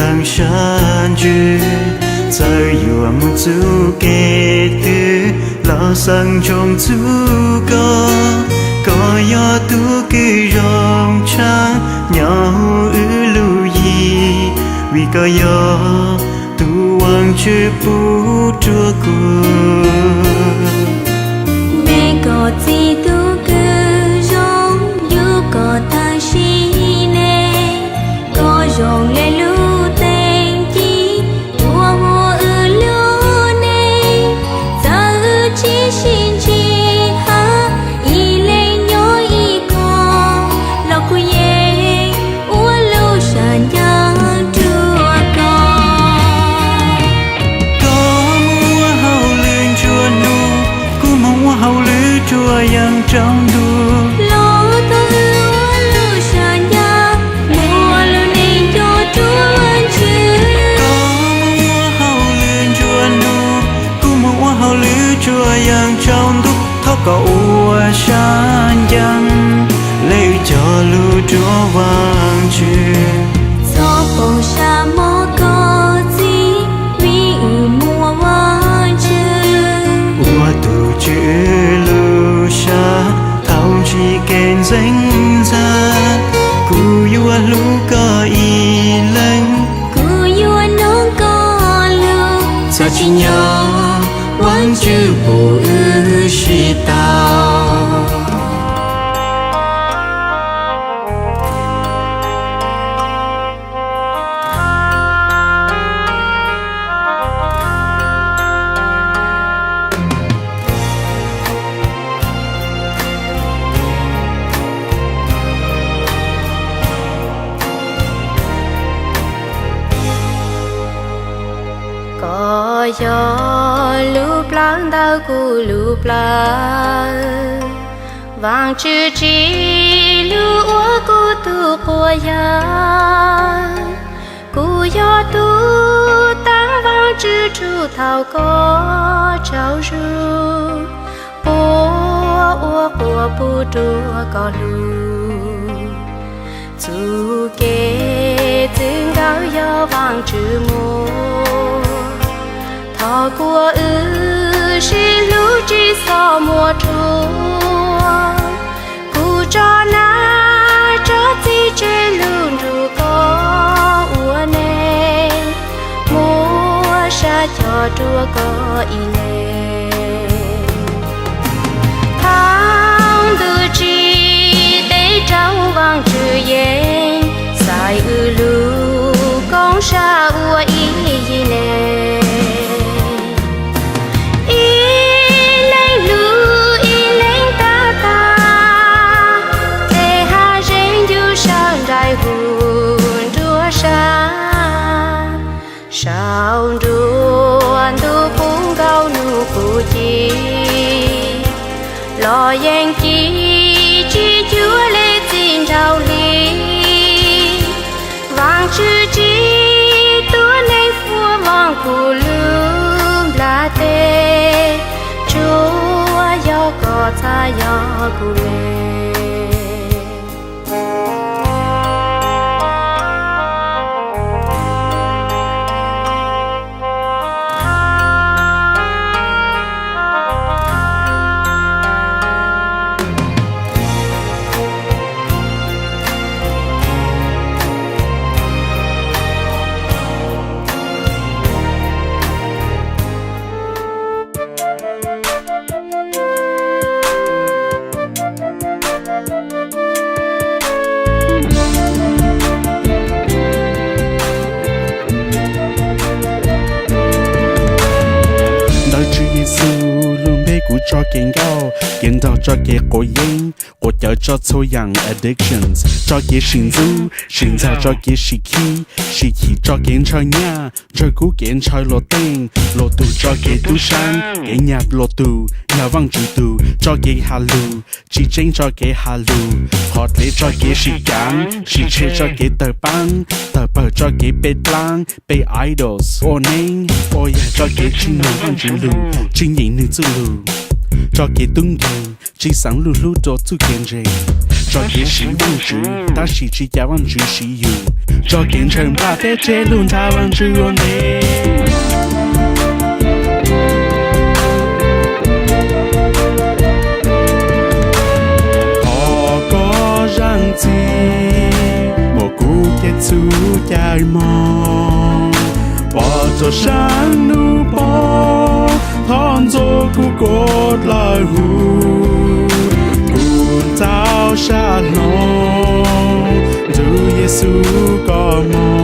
Sab ntsws, txawm yuav mus txoj kev twg los xav ntsoov txog koj. Koj yog tus kws zoo tshaj nyob hauv wb lub yim, vim koj yog tus Vaajtswv pub rua kuv. Me koj txiv tus kws zoo, yug koj tam sim neej, koj zoo le lub teeb ci tuaj ua wb lub neej. Txawm wb tsis sib ntsib hab ib leeg nyob ib qho, los kuv yeej ua lub sab ncaag rua koj. Koj mus ua hauj lwm nruab hnub, kuv moog ua hauj lwm rua yaam tsaus ntuj. Los tau wb ua lub sab ncaag, mus ua lub neej nco rua Vaajtswv. Koj mus ua hauj lwm nruab hnub, kuv moog ua hauj lwm rua yaam tsaus ntuj. Thov koj ua sab ncaag, le wb cog lug rua Vaajtswv. Txhob poob sab mob koj txiv, vim wb muaj Vaajtswv. Ua tug Tswv lub sab, thaus ntsib kev ntxeev ntxhab, kuv yuav hlub koj ib leeg. Kuv yuav noog koj lug, txhob tsim nyog Vaajtswv pub wb sib tau. Koj yog lub plawv ntawm kuv lub plawv, Vaajtswv tsim lug ua kuv tug quas yawg. Kuv yog tug taag Vaajtswv rua thaus koj tsaug zug, quas ua quas pub rua koj lug. Txuj kev txwv nkawd yog Vaajtswv muab, thov kuas wb sib hlub tsi xob muab rua. Kuv tso nab tso txiv tseg lug nrug koj ua neej, muab sab cog rua koj ib leeg. Thaus ntuj tsim teb raug Vaajtswv yeej xaiv wb lug koob sab ua ib yim neeg. Ib leeg lug ib leeg tag tag, peb hab zeej yug sab nraim hu nruab sab. Saum nruab ntug puv nkaus nub puv ci, los yeej ci tsi cuag le txij nraug li. Vaajtswv tsim tuab neeg puab vaam kuv lub nplaj teb, tsuav yog koj txhaj yog kuv le. Ntawm Tswv Yexus lub npe kuv tso kev nkauj, kev nraug tso kev quav yeeb, quav cawv tso txhua yaam addictions, tso kev sim ntxub sim ntxaug, tso kev sim khib sim chim, tso kev ntshaw nyaj ntshaw kub, kev ntshaw luag teej luag tug, tso kev tub saab kev nyag luag tug, nyag Vaajtswv tug, tso kev has lug tsi tseeb, tso kev has lug qhov dlev, tso kev sim kaav sim tshe, tso kev tawg paab tawg pawg, tso kev pe dlaab pe idols, ua neeb ua yaig, tso kev tsi noog Vaajtswv lug, tsi nyeem nwg txuj lug, tso kev tub nkeeg Tsis xaav lug hlub rua txuj kev ntseeg, tso kev siv Vaajtswv tab sis tsis ca Vaajtswv siv yug, tso kev ntshaw nplaj teb tseb lug nrhav Vaajtswv ua ntej. Thov koj zaaj txim, muab kuv cev txhum cai moog, pov rua saab nub poob, thov ntxuav kuv kuas dlawg huv, kuv txaus sab hloov, nrug Yexus koj moog.